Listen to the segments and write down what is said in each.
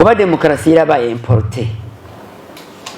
Kuba demokarasi yarabaye importée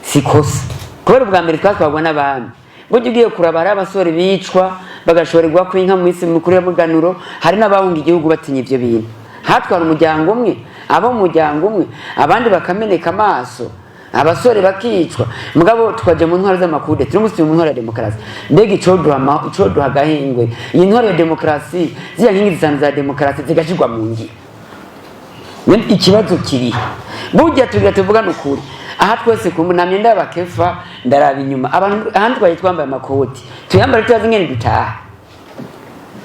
si kosa, kubera ubwa mbere twatwagwa n'abami. Burya ugiye kuraba, hari abasore bicwa bagashorerwa kw'inka mu minsi mikuru y'umuganuro, hari n'abahunga igihugu batinya ivyo bintu. Hatwara umuryango umwe, abo mu muryango umwe, abandi bakameneka amaso, abasore bakicwa. Mugabo tukaja mu ntwaro z'amakude, turi musi mu ntwaro ya demokarasi. Mbega icoduha agahengwe, iyi ntwaro ya demokarasi, ziriya nkingi zitanu za demokarasi zigashirwa mu ngiro? None ikibazo kiri burya tugira tuvugane ukuri aha twese kumbu namye ndabakefa, ndaraba inyuma abantu ahandi twaje twambaye amakoti, tuyambara tutazi ingene dutaha.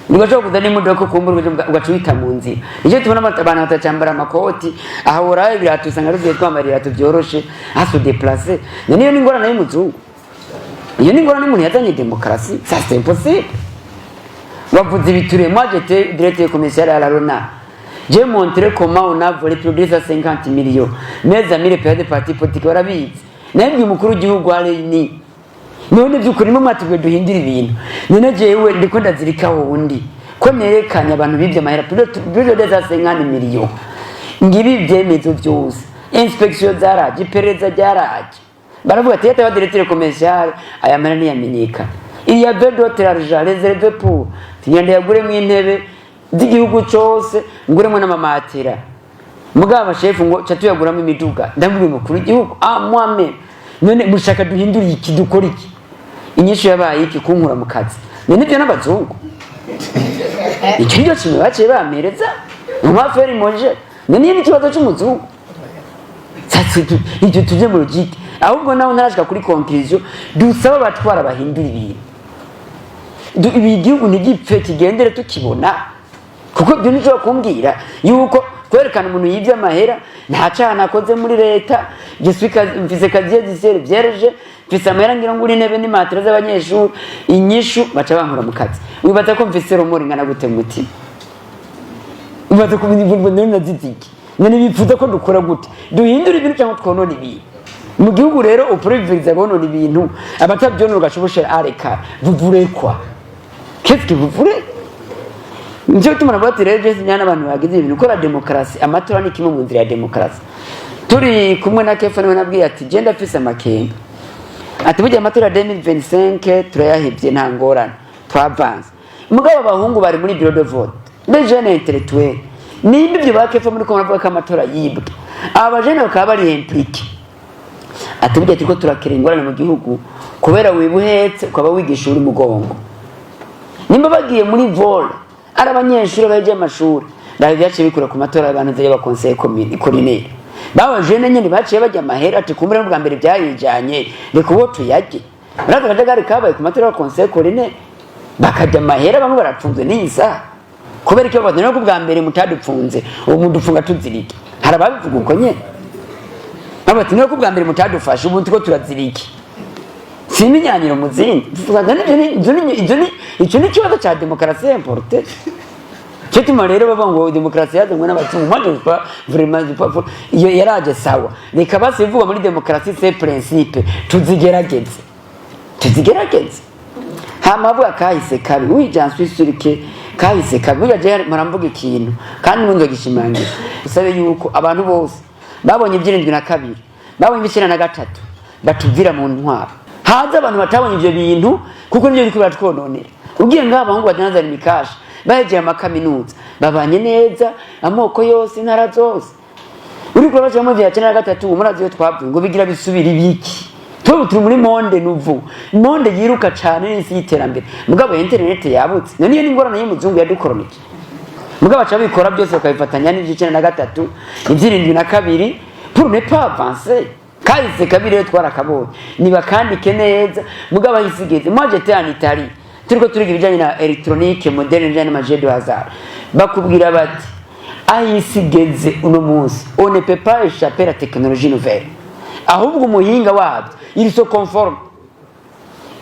Ntigashobora kuza n'imodoka ukumbura ugaca uhita mu nzira. Nicyo tubona abantu batacambara amakoti. Aha urabe ibirato, usanga tugiye twambara ibirato byoroshe à se déplacer. None iyo ni ingorane y'umuzungu, iyo ni ingorane y'umuntu yazanye demokarasi? Ça, c'est impossible. Wavuze ibiture. Moi, j'étais directeur commercial à la RONA. J'ai montré comment on a volé plus de 150 millions. Mes amis, les pères de parti politique barabizi. Nabwiye umukuru w'igihugu ni none by'ukuri nimwe mwatubwiye duhindura ibintu. None jewe ndiko ndazirika wundi ko nerekanye abantu bibye amahera plus de 250 millions. Ngibi ibyemezo byose, inspection zaraje, iperereza ryaraje, baravuga ati yataba directeur commercial, aya mahera ntiyamenyekana. Il y avait d'autres argent réservé pour tugenda yaguremo intebe z'igihugu cose, nguremo n'amamatera. Mugabo abashefu ngo ca tuyaguramo imiduga. Ndabwira umukuru w'igihugu, ah, moi-même, none mushaka duhindure iki, dukora iki? Inyishu yabaye iki? Kunkura mu kazi. None ibyo n'abazungu, icyo nicyo kimwe baciye bampereza umaferi moje. None iyo ni ikibazo c'umuzungu? Ibyo tujye mu logique. Ahubwo nawe ntarashika kuri conclusion, dusaba abatwara bahindura ibintu. Ibi igihugu ntigipfe, kigendere tukibona, kuko ibyo ntushobora kumbwira yuko kwerekana umuntu yibye amahera nta caha nakoze muri leta. Je suis mfise casier judiciaire vierge, mfise amahera ngira ngura intebe n'imatera z'abanyeshuri, inyishu baca bankura mu kazi. Wibaza ko mfise remords ingana gute mu mutima? Wibaza ko none naziziki? None bipfuza ko dukora gute? Duhindura ibintu cyangwa twonona ibintu mu gihugu? Rero upriviriza bonona ibintu, abatabyonona ugaca areka. Vous voulez quoi? Qu'est-ce que vous voulez? Nicyo gituma navuga ati rero jesi nyana abantu bagize ibintu gukora demokarasi, amatora ni kimwe mu nzira ya demokarasi. Turi kumwe na Kefa, niwe nabwiye ati genda afise amakenga, ati burya amatora ya 2025 turayahevye, nta ngorane, twavanze. Mugabo abahungu bari muri bureau de vote, les jeunes intellectuels, nimba ibyo ba Kefa muri ko muravuga ko amatora yibwe, aba bajene bakaba bari impliqués, ati burya turiko turakira ingorane mu gihugu, kubera wiba uhetse ukaba wigisha uri mugongo. Nimba bagiye muri vol ari abanyeshuri bahejeje amashuri, ndaho byaciye bikura ku matora y'abantu y'aba conseil collinaire, baba jene nyene baciye bajya amahera, ati kumbure n'ubwa mbere byayijanye, reka uwo tuyajye. Murazi akajagari kabaye ku matora y'aba conseil collinaire, bakajya amahera, bamwe barapfunzwe n'iyi saha. Kubera icyo bavuga no bwa mbere mutadupfunze, ubu mudufunga tuzirike. Hari ababivuga uko nyene, bati niyo bwa mbere mutadufashe, ubu turiko turazirike. Si imyaniro mu zindi. Icyo ni ikibazo cya demokarasi importée. Cyo tuma rero bavuga ngo demokarasi yazanywe n'abazungu, moi je pas vraiment, je pas iyo yaraje. Sawa, reka basi bivugwa muri demokarasi, ces principes tuzigerageze, tuzigerageze. Hama avuga kahise kabi. Oui, j'en suis sûr que kahise kabi. Burya je muramvuga ikintu kandi nunze gishimangira, usabe yuko abantu bose babonye iby' 72, babonye iby'93, batuvira mu ntwaro, haza abantu batabonye ivyo bintu, kuko nivyo biriko biratwononera. Ugiye ngaho, abahungu badandaza imikasha bahejeje amakaminuza, babanye neza, amoko yose, intara zose. Uriko urabacamo vya 93, murazi iyo twavuye ngo bigira bisubira ibiki? Tubu turi muri monde nouveau, monde yiruka cane n'isi y'iterambere. Mugabo internet yabutse. None iyo ni ingorane y'umuzungu yadukoronije? Mugabo baca bikora byose bakabifatanya n'ivy'93, ivy' 72, pour ne pas avancer. Kahise kabi rero twarakabonye, nibakandike neza. Mugabo ahisigeze, moi j'étais en Italie, turiko turiga ibijanye na électronique moderne, ibijanye n'ama jeux de hasard. Bakubwira bati ahisigeze uno munsi, on ne peut pas échapper la technologie nouvelle. Ahubwo umuhinga wabyo, il se conforme.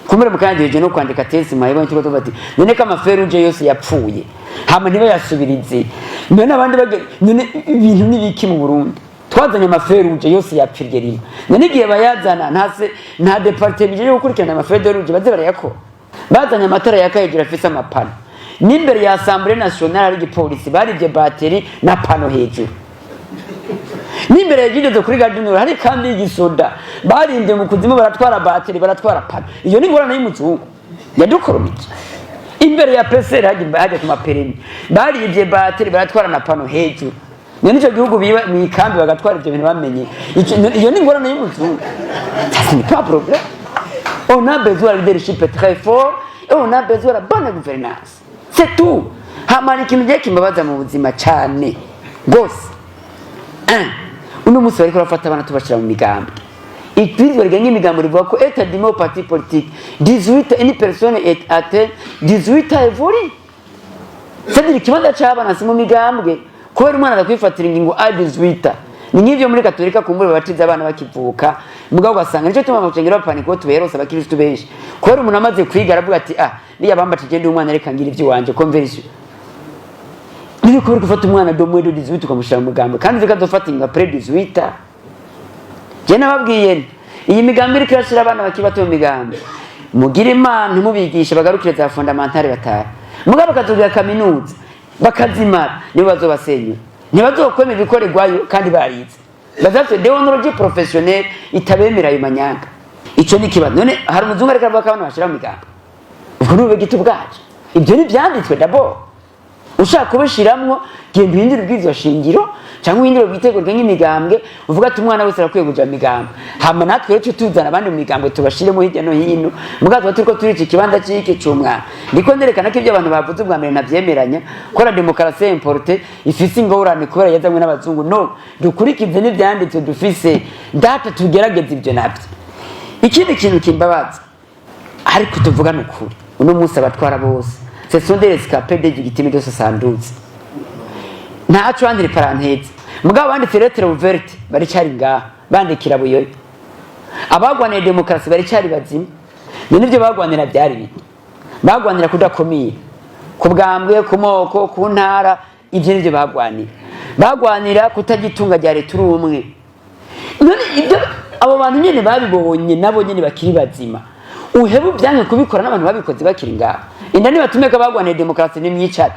Kumbe mukandi no kwandika thèse mwayibonye, turiko tuvuga ati none ko ama feux rouges yose yapfuye, hama ntibayasubirize, none abandi none ibintu nibiki mu Burundi? Twazanye ama feux rouges yose yapfirye rimwe. None igihe bayazana, nta se nta département yo gukurikirana ama feux rouges baze barayakora? Bazanye amatara yaka hejuru afise ama panneaux, n'imbere ya Assemblée nationale hari igipolisi, barivye bateri na panneau hejuru. N'imbere ya Regideso kuri Gare du Nord hari kambi y'igisoda, barinze mu kuzimu, baratwara bateri, baratwara panneaux. Iyo ni ingorane y'umuzungu yadukoromije. Imbere ya PCR hajya ku ma permis, baribye bateri, baratwara na panneau hejuru. None icyo gihugu biba mu ikambi bagatwara ibyo bintu bamenye, iyo ni ingorane y'umuzungu. Ça, ce n'est pas un problème. On a besoin de leadership très fort et on a besoin de la bonne gouvernance, c'est tout. Hamana ikintu giye kimbabaza mu buzima cyane rwose. Un, uno munsi bariko barafata abana tubashira mu migambi. Ibwirizwa rigenga imigambi rivuga ko est admis au parti politique 18, une personne est atteint 18 ans évolue, c'est-à-dire ikibanza c'abana si mu migambwe, kubera umwana adakwifatira ingingo à 18. Ni nk'ivyo muri Katolika, kumbure babatiza abana bakivuka, mugabo ugasanga nico tuma mu bapanika ko tuberose abakristu benshi, kubera umuntu amaze kwiga aravuga ati: "Ah, niya bambatije ndi umwana, reka ngira ivy'iwanje." Conversion niyo kubera gufata umwana de moins de 18 ukamushira mu mugambwe, kandi zikazofata ingingo après 18. Je nababwiye nti iyi migambi iriko irashira abana bakiri bato mu migambi, mugire Imana ntimubigishe, bagarukire za fondamentale batahe, mugabo bakazogira kaminuza bakazimara, nibo bazobasenyura, ntibazokwemera ibikorerwayo kandi barize, bazafite déontologie professionnelle itabemera ayo manyanga. Ico ni ikibazo. None hari umuzungu ariko aravuga ko abana bashira mu migambi? Ubwo ni ubugito bwacu. Ibyo ntibyanditswe. D'abord ushaka kubishiramwo, genda uhindure ibwirizwa shingiro cyangwa uhindure itegeko rigenga imigambwe, uvuga ati umwana wese arakwiye kuja mu migambwe. Hama natwe rero tuzana abandi mu migambwe, tubashiremo hirya no hino, mugabo tuba turiko turica ikibanza c'iki c'umwana. Ndiko nderekana ko ibyo abantu bavuze ubwa mbere navyemeranya, ko la démocratie importée ifise ingorane kubera yazanywe n'abazungu. No dukurikize n'ivyanditswe dufise data, tugerageze ibyo navyo. Ikindi kintu kimbabaza, ariko tuvugane ukuri, uno munsi abatwara bose, ce sont des rescapés des victimes de 72. Ntaco entre parenthèses, mugabo banditse lettre ouverte baricari ngaha, bandikira Buyoya. Abagwanira demokarasi baricari bazima. None ibyo bagwanira byari biki? Bagwanira kudakomira ku bwambwe, ku moko, ku ntara. Ibyo nivyo bagwanira. Bagwanira kutagitunga rya leta uri umwe. None ibyo abo bantu nyene babibonye, nabo nyene bakiri bazima, uhebe ubyanke kubikora n'abantu babikoze bakiri ngaha. Inda nibatume ko bagwanira demokarasi, nimwicare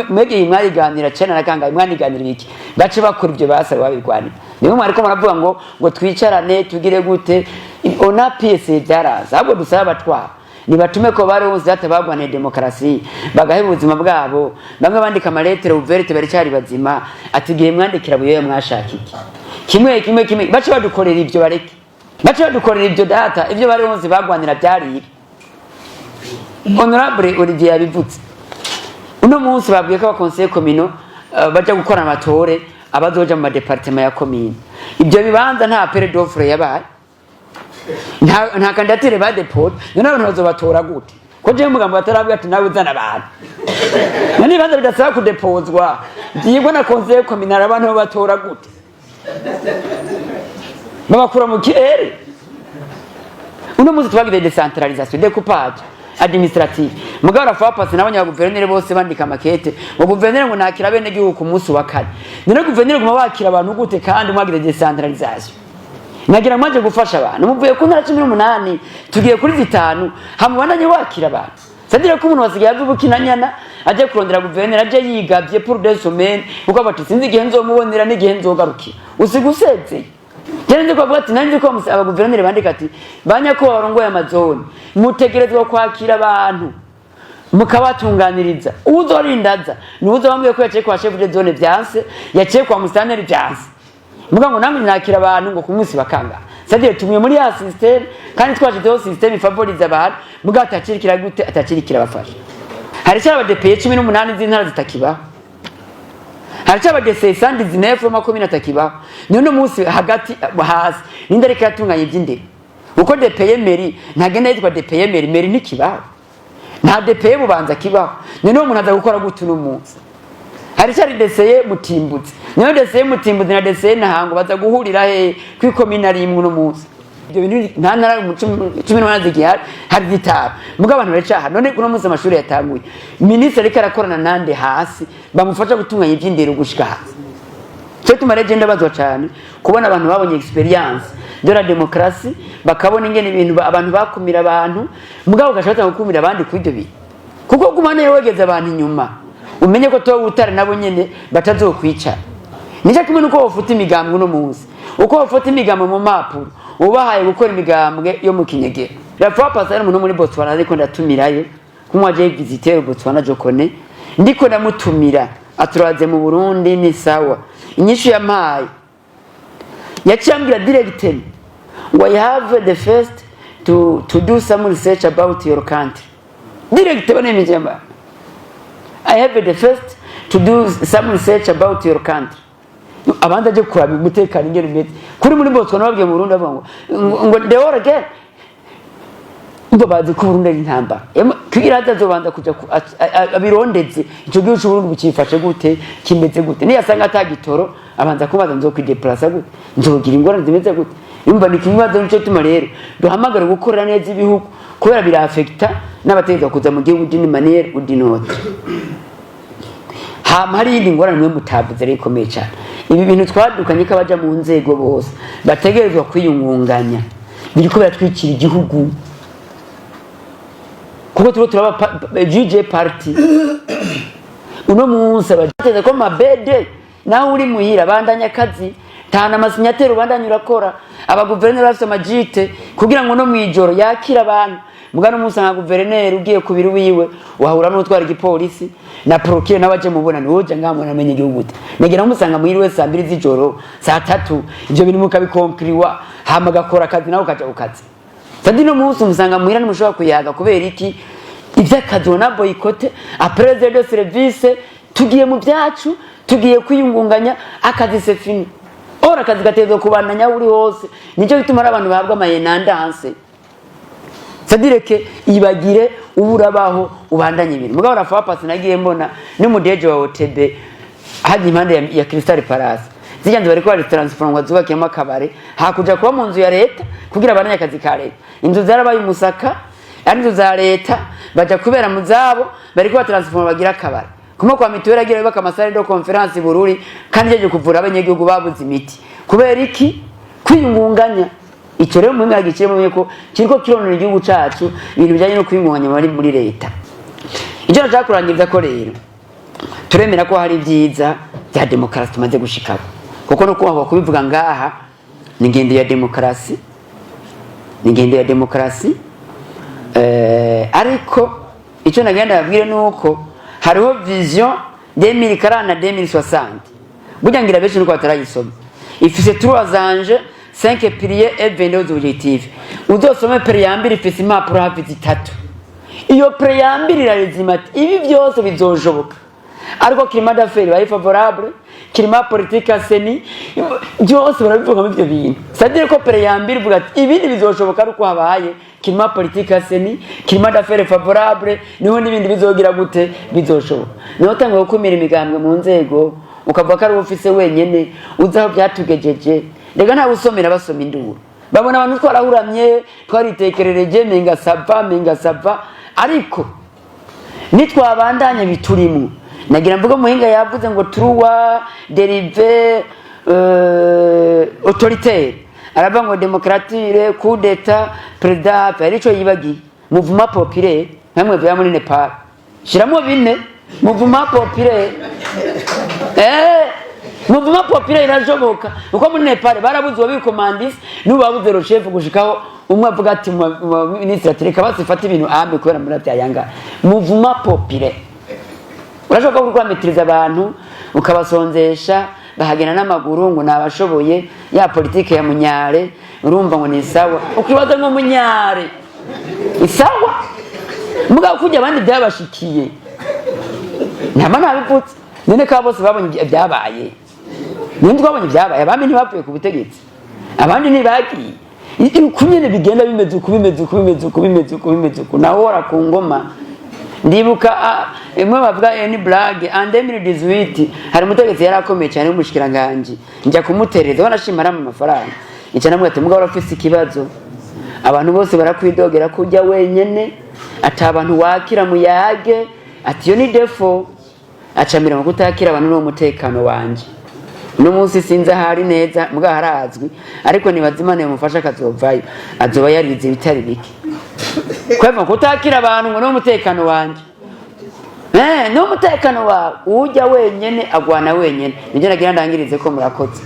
mwegeye mwariganira cena na kangahe, mwaniganira ibiki? Bace bakora ibyo basaba babirwanira. Nimwe mwariko muravuga ngo twicarane tugire gute? Ona PS byaraza. Ahubwo dusaba abatwara nibatume ko baronse data bagwaniye demokarasi, bagaheba ubuzima bwabo. Bamwe bandika ama lettres ouvertes baricari bazima, ati igihe mwandikira Buyoya mwashaka iki? Kimwe kimwe kimwe, bace badukorera ibyo, bareke bace badukorera ibyo data. Ibyo bari bose bagwanira byari ibi. Honorable Olivier yabivutse. Uno munsi babwiye ko aba conseillers communaux baja gukora amatore abazoja mu ma départements ya commune. Ibyo bibanza nta appel d'offre yabaye, nta candidature ba déposé. None abantu bazobatora gute ko jewe mugambo batarabwira ati nawe uzana abantu? None ibibanza bidasaba kudepozwa, vyigwa na conseil communal, abantu babatora gute? Babakura mu kirere? Uno munsi twagize décentralisation, découpage administratif, mugabo rafa pasi n'abanya guverineri bose bandika makete ngo guverineri ngo nakira bene gihugu ku munsi wa kane. None guverineri guma wakira abantu gute kandi mwagize décentralisation? Nagira mwaje gufasha abantu, muvuye ku ntara 18 tugiye kuri zitanu, hamubandanye wakira abantu. C'est-à-dire ko umuntu wasigaye ava Bukinanyana aje kurondera guverineri, aje yigavye pour 2 semaines, kuko bati sinzi igihe nzomubonera n'igihe nzogarukira. Usiga usezeye. Jene nzi ko bavuga ati nari nzi ko abaguverineri bandika ati banyako barongoye ama zones, mutegerezwa kwakira abantu mukabatunganiriza. Uzorindaza ni uzo bambwiye ko yaciye kwa chef de zone vyanse, yaciye kwa musitanteri vyanse, muga ngo namwe nakira abantu ngo ku munsi bakanga. C'est-à-dire tumwe muri ya système, kandi twashizeho système ifavoriza abantu, muga atacirikira gute, atacirikira abafasha. Hari icyo aba DPE 18 z'intara zitakibaho, hari icyo aba DCE 119 makumyabiri atakibaho. None munsi hagati hasi ninde ariko yatunganya iby'indero? Uko DPE mairie ntagenda yitwa DPE mairie, mairie ntikibaho, nta DPE Bubanza kibaho. None uwo muntu aza gukora gute uno munsi? Hari cyari DCE Mutimbutse. Niyo DCE Mutimbutse na DCE Ntahango baza guhurira he kwikomina rimwe uno munsi? Ibyo bintu nta ntara mu 18 zigihari, hari zitanu, mugabo abantu baracaha. None uno munsi amashuri yatanguye, minisitiri ariko arakorana nande hasi bamufasha gutunganya iby'indero gushika hasi? Cyo tuma rero ndabazwa cyane kubona abantu babonye expérience de la démocratie, bakabona ingene ibintu abantu bakumira abantu, mugabo ugashaka gukumira abandi kuri ibyo bintu, kuko guma niyo wegeze abantu inyuma, umenye ko tuba utari nabo nyene batazokwicara. Nicyo kimwe nuko wofuta imigambwe uno munsi, uko wofuta imigambwe mu mpapuro, ubahaye gukora imigambwe yo mu kinyegera. La fois passée, hari umuntu muri Botswana ariko ndatumirayo, kumwe aje visiter Botswana, je connais, ndiko ndamutumira aturaze mu Burundi, ni sawa. Inyishu yampaye yaciye ambwira directement ngo: "I have the first to do some research about your country." Direct banemeje, "I have the first to do some research about your country." Abandi aje kuraba umutekano ingene umeze kuri muri Botswana. Babwiye mu Burundi, bavuga ngo the war again, ngo bazi ko Burundi ari intambara. Kugira azobanza kuja abirondeze ico gihugu c'Uburundi bukifashe gute, kimeze gute. Niyasanga atagitoro, abanza kubaza: "Nzokwideplasa gute? Nzogira ingorane zimeze gute?" Yumva ni ikibazo. Nico gituma rero duhamagara gukorera neza ibihugu, kubera birafekita n'abategeka kuza mu gihugu d'une manière ou d'une autre. Hama hari iyindi ngorane mwe mutavuze rero ikomeye cyane: ibi bintu twadukanye ko abaja mu nzego bose bategerezwa kwiyungunganya, biriko biratwikira igihugu, kuko turiko turaba juge partie. Uno munsi abateze ko mabede, nawe uri muhira bandanya akazi, tana ama signatures, ubandanya urakora. Abaguverineri bafise amajite kugira ngo no mwijoro yakire abantu. Mugano umunsi nka guverineri ugiye ku biro wiwe, wahura n'utwara igipolisi na procureur, nawe aje mubonano. Woja ngaha namenye igihugu gute? Negera musanga muhira we saa 2 z'ijoro, saa 3, ivyo bintu mukabikonkiriwa, hama agakora akazi, nawe ukaja ku kazi. Sadi no munsi umusanga muhira, ntimushobora kuyaga. Kubera iki? Ivy'akazi na boycott après de service, tugiye mu byacu, tugiye kwiyungunganya, akazi c'est fini. Ora akazi gategerezwa kubandanya aho uri hose. Nicyo gituma ari abantu bahabwa ama intendances, c'est-à-dire que ibagire ubu urabaho, ubandanye ibintu. Mugabo rafa pasi nagiye mbona n'umudeje wa OTB hajya impande ya Crystal Palace, zijya nzu bariko bari transform ngo zubakiyemo akabare, hakuja kuba mu nzu ya leta kugira abandanye akazi ka leta. Inzu zarabaye umusaka, ari inzu za leta, baja kubera mu zabo, bariko batransforma bagira akabare kumwe kwa mituweli, agira bubaka ama salles de conférence Bururi, kandi yaje kuvura abanyagihugu babuze imiti. Kubera iki? Kwiyungunganya. Icyo rero muhinga gikiremo ko kiriko kironona igihugu cacu, ibintu bijanye no kwiyungunganya muri leta. Icyo nashaka kurangiza ko rero, turemera ko hari ibyiza bya demokarasi tumaze gushikako, kuko no kubaho kubivuga ngaha ni ingendo ya demokarasi, ni ingendo ya demokarasi. Ariko icyo nagenda babwire ni uko hariho vision 2040 na 2060. Burya ngira benshi nuko batarayisoma. Ifise trois enjeux, 5 piliers et 22 objectifs. Uzosome préambule, ifise impapuro hafi 3. Iyo préambule irarezima ati ibi byose bizoshoboka ariko climat d'affaires bari favorable, climat politique assaini, byose barabivuga muri ibyo bintu. C'est-à-dire ko préambule ivuga ati ibindi bizoshoboka ari uko habaye climat politique assaini, climat d'affaires favorable, niho n'ibindi bizogira gute, bizoshoboka. Niho utanga gukumira imigambwe mu nzego, ukavuga ko ari ufise wenyene uzi aho byatugejeje. Rega ntawe usomera, basoma induru, babona abantu twarahuramye, twaritekerereje, menga ça va, menga ça va. Ariko nitwabandanya biturimwo, nagira mvuga muhinga yavuze ngo trois dérives autoritaire, aravuga ngo démocrature, coup d'état, président, hari ico yibagiye: mouvement populaire, nkamwe vya muri Nepal. Shiramo bine, mouvement populaire. Mouvement populaire irashoboka, uko muri Nepal barabuze uwabikomandisi, n'ubu babuze le chef, gushikaho umwe avuga ati minisitiri ati reka basifate ibintu ambe kubera muri byayanga. Mouvement populaire urashobora kuba kwametiriza abantu, ukabasonzesha, bahagenda n'amaguru, ngo nabashoboye ya politike ya munyare. Urumva ngo ni sawa, ukibaza ngo munyare isawa, mugabo kujya abandi byabashikiye ntama ntabivutse. None ka bose babonye ibyabaye, none twabonye ibyabaye, abami ntibapfuye ku butegetsi, abandi ntibagiye. Uko nyene bigenda bimeze uku, bimeze uku, bimeze uku, bimeze uku, bimeze uku, nawe wora ku ngoma. Ndibuka imwe bavuga ni blague, en 2018 hari umutegetsi yari akomeye cyane w'umushikiranganji, njya kumutereza, wanashima arama amafaranga. Ica namwe ati: "Mugabo urafise ikibazo, abantu bose barakwidogera ko ujya wenyene, ati abantu wakira muyage, ati iyo ni défaut." Acamira ngo kutakira abantu n'uwo mutekano wanje. Uno munsi sinzi ahari neza, mugabo harazwi, ariko nibaza Imana yamufasha akazovayo, azoba yarize ibitari bike. Kweva kutakira abantu ngo n'uwo mutekano wanje. Ni umutekano wawe. Ujya wenyene agwana wenyene. Nibyo nagira ndangirize ko. Murakoze.